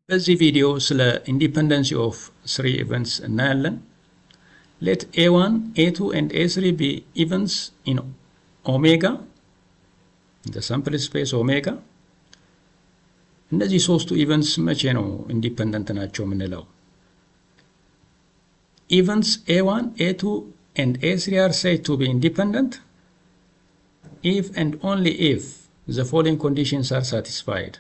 በዚህ ቪዲዮ ስለ independency of three events እናያለን። Let A1, A2 and A3 be events in omega, the sample space omega። እነዚህ ሶስቱ events መቼ ነው independent ናቸው የምንለው? Events A1, A2 and A3 are said to be independent if and only if the following conditions are satisfied.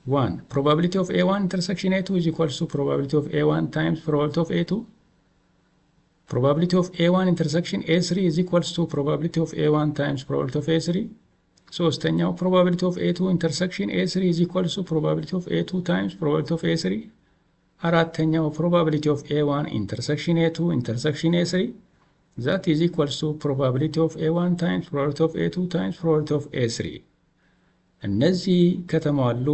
1. Probability of A1 intersection A2 is equals to probability of A1 times probability of A2. Probability of A1 intersection A3 is equals to probability of A1 times probability of A3. ሶስተኛው probability of A2 intersection A3 is equals to probability of A2 times probability of A3. አራተኛው probability of A1 intersection A2 intersection A3, that is equals to probability of A1 times probability of A2 times probability of A3። እነዚህ ከተሟሉ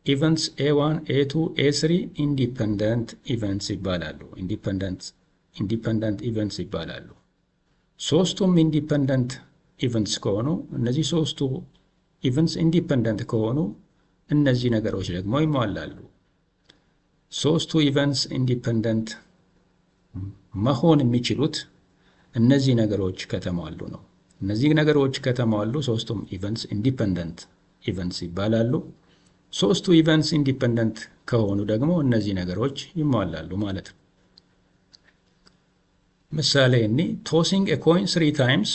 events A1, A2, A3 independent events ይባላሉ። Independent events ይባላሉ። ሶስቱም independent events ከሆኑ፣ እነዚህ ሶስቱ events independent ከሆኑ እነዚህ ነገሮች ደግሞ ይሟላሉ። ሶስቱ events independent መሆን የሚችሉት እነዚህ ነገሮች ከተሟሉ ነው። እነዚህ ነገሮች ከተሟሉ ሶስቱም events independent events ይባላሉ። ሶስቱ events independent ከሆኑ ደግሞ እነዚህ ነገሮች ይሟላሉ ማለት ነው። ምሳሌ እኒ tossing a coin three times.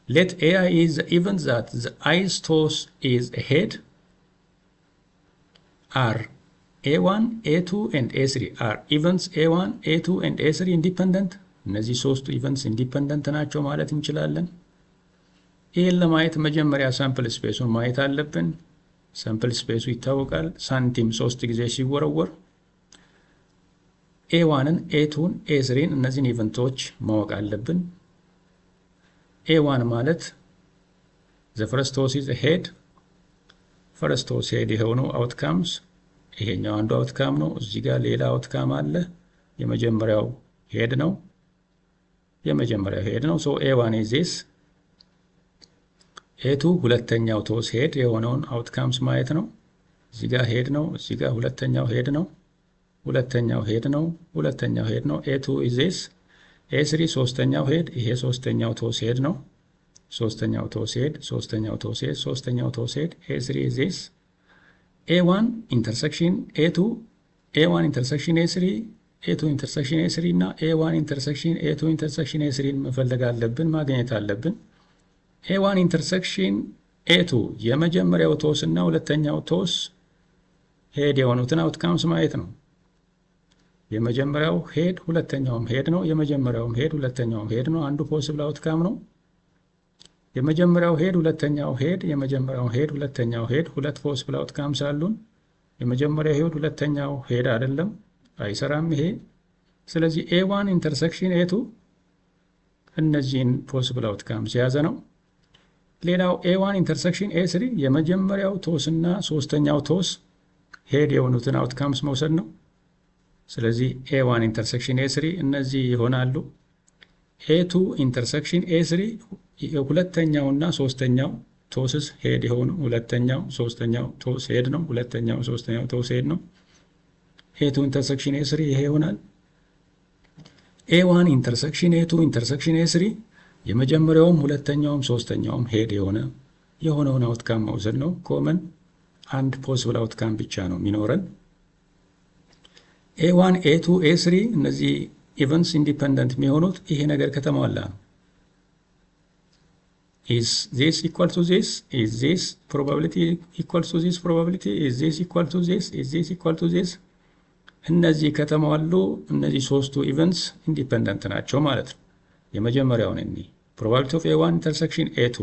Let Ai is the event that the ith toss is a head. Are A1, A2 and A3, are events A1, A2 and A3 independent? እነዚህ ሶስቱ events independent ናቸው ማለት እንችላለን። ይህን ለማየት መጀመሪያ sample space ኡን ማየት አለብን። Sample space ኡ ይታወቃል። ሳንቲም ሶስት ጊዜ ሲወረወር ኤዋንን፣ ኤቱን፣ ኤስሪን እነዚህን event ኦች ማወቅ አለብን። A1 ማለት the first toss is head፣ first toss head የሆኑ outcomes ይሄኛው አንዱ outcome ነው። እዚህ ጋር ሌላ outcome አለ። የመጀመሪያው head ነው። የመጀመሪያው head ነው። So A1 is this። A2 ሁለተኛው toss head የሆነውን outcomes ማየት ነው። እዚህ ጋር head ነው። እዚህ ጋር ሁለተኛው head ነው። ሁለተኛው head ነው። ሁለተኛው head ነው። A2 is this። A3 ሶስተኛው head፣ ይሄ ሶስተኛው toss head ነው። ሶስተኛው toss head፣ ሶስተኛው toss head፣ ሶስተኛው toss head። A3 is this። A1 intersection A2፣ A1 intersection A3፣ A2 intersection A3 እና A1 intersection A2 intersection A3 ን መፈለግ አለብን፣ ማግኘት አለብን። A1 intersection A2 የመጀመሪያው toss እና ሁለተኛው toss head የሆኑትን outcomes ማየት ነው። የመጀመሪያው head ሁለተኛውም head ነው። የመጀመሪያውም head ሁለተኛውም head ነው። አንዱ possible outcome ነው። የመጀመሪያው head ሁለተኛው head፣ የመጀመሪያው head ሁለተኛው head፣ ሁለት possible outcomes አሉን። የመጀመሪያው head ሁለተኛው head አይደለም፣ አይሰራም ይሄ። ስለዚህ A1 intersection A2 እነዚህን possible outcomes የያዘ ነው። ሌላው A1 intersection A3 የመጀመሪያው toss እና ሶስተኛው toss head የሆኑትን outcomes መውሰድ ነው። ስለዚህ A1 intersection A3 እነዚህ ይሆናሉ። A2 intersection A3 ሁለተኛውና ሶስተኛው tosses head የሆኑ፣ ሁለተኛው ሶስተኛው toss head ነው። ሁለተኛው ሶስተኛው toss head ነው። A2 intersection A3 ይሄ ይሆናል። A1 intersection A2 intersection A3 የመጀመሪያውም ሁለተኛውም ሶስተኛውም head የሆነውን outcome መውሰድ ነው። Common አንድ possible outcome ብቻ ነው የሚኖረን። A1, A2, A3 እነዚህ events independent የሚሆኑት ይሄ ነገር ከተሟላ ነው። Is this equal to this? Is this probability equal to this probability? Is this equal to this? Is this equal to this? እነዚህ ከተሟሉ እነዚህ ሶስቱ events independent ናቸው ማለት ነው። የመጀመሪያውን እኒ probability of A1 intersection A2፣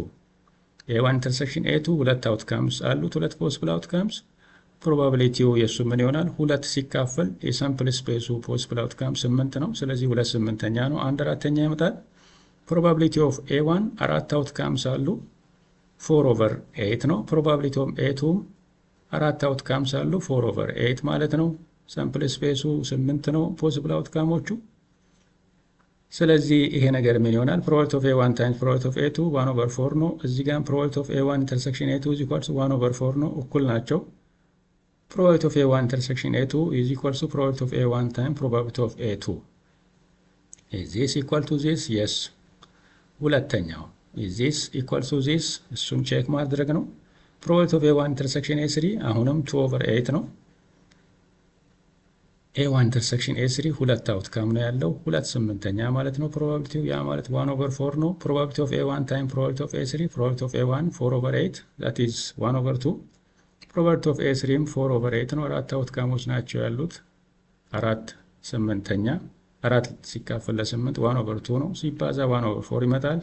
A1 intersection A2 ሁለት outcomes አሉት፣ ሁለት possible outcomes። Probability ው የእሱ ምን ይሆናል? ሁለት ሲካፈል የ sample space ኡ possible outcome ስምንት ነው። ስለዚህ ሁለት ስምንተኛ ነው፣ አንድ አራተኛ ይመጣል። Probability of A1 አራት outcomes አሉ፣ 4 over 8 ነው። Probability of A2 አራት outcomes አሉ፣ 4 over 8 ማለት ነው። Sample space ኡ ስምንት ነው possible outcome ኦቹ። ስለዚህ ይሄ ነገር ምን ይሆናል? Probability of A1 times probability of A2 1 over 4 ነው። እዚህ ጋር probability of A1 intersection A2 is equals 1 over 4 ነው። እኩል ናቸው። Probability of A1 intersection A2 is equal to probability of A1 time probability of A2. Is this equal to this? Yes. ሁለተኛው is this equal to this? እሱን check ማድረግ ነው። Probability of A1 intersection A3 አሁንም 2 over 8 ነው። A1 intersection A3 ሁለት outcome ነው ያለው፣ 2/8 ማለት ነው probability ው። ያ ማለት 1 over 4 ነው። Probability of A1 time probability of A3, probability of A1 4 over 8, that is 1 over 2። Probability of A3 ም 4 over 8 ነው። አራት outcome ኦች ናቸው ያሉት። 4/8፣ አራት ሲካፈል ለስምንት 1 over 2 ነው። ሲባዛ 1 over 4 ይመጣል።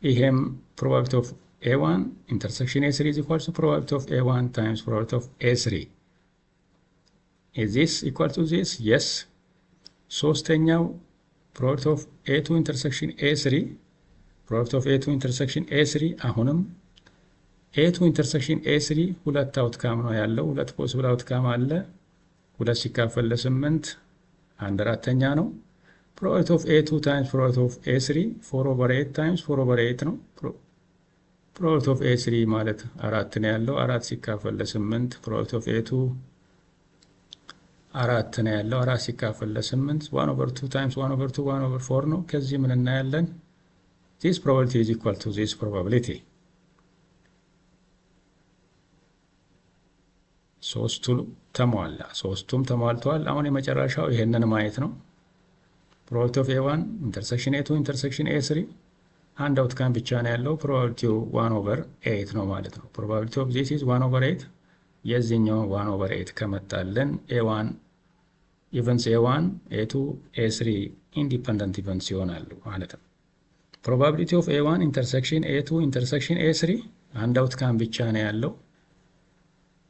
ይሄም probability of A1 intersection A3 is equal to probability of A1 times probability of A3. Is this equal to this? Yes. ሶስተኛው probability of A2 intersection A3, probability of A2 intersection A3፣ አሁንም A2 intersection A3 ሁለት outcome ነው ያለው። ሁለት possible outcome አለ። ሁለት ሲካፈል ለስምንት 1/4 ነው። Probability of A2 times probability of A3, 4 over 8 times 4 over 8 ነው። Probability of A3 ማለት አራት ነው ያለው። አራት ሲካፈል ለስምንት፣ probability of A2 አራት ነው ያለው። አራት ሲካፈል ለስምንት 1 over 2 times 1 over 2, 1 over 4 ነው። ከዚህ ምን እናያለን? This probability is equal to this probability። ሶስቱ ተሟላ፣ ሶስቱም ተሟልተዋል። አሁን የመጨረሻው ይሄንን ማየት ነው። Probability of A1 intersection A2 intersection A3 አንድ outcome ብቻ ነው ያለው። Probability ው 1 over 8 ነው ማለት ነው። Probability of this is 1 over 8። የዚህኛው 1 over 8 ከመጣልን A1 events A1, A2, A3 independent events ይሆናሉ ማለት ነው። Probability of A1 intersection A2 intersection A3 አንድ outcome ብቻ ነው ያለው፣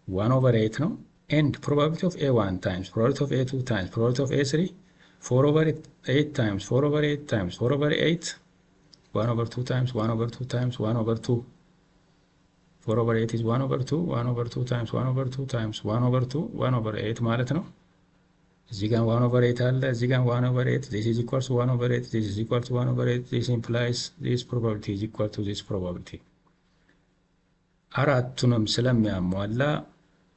1 over 8 ነው። And probability of A1 times probability of A2 times probability of A3, 4 over 8 times 4 over 8 times 4 over 8, 1 over 2 times 1 over 2 times 1 over 2. 4 over 8 is 1 over 2. 1 over 2 times 1 over 2 times 1 over 2, 1 over 8 ማለት ነው። እዚህ ጋር 1 over 8 አለ፣ እዚህ ጋር 1 over 8። This is equal to 1 over 8, this is equal to 1 over 8. This implies this probability is equal to this probability። አራቱንም ስለሚያሟላ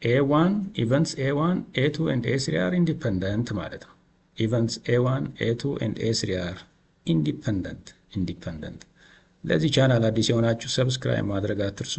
A1 events A1, A2 and A3 are independent ማለት ነው። Events A1, A2 and A3 are independent, independent። ለዚህ ቻናል አዲስ የሆናችሁ subscribe ማድረግ አትርሱ።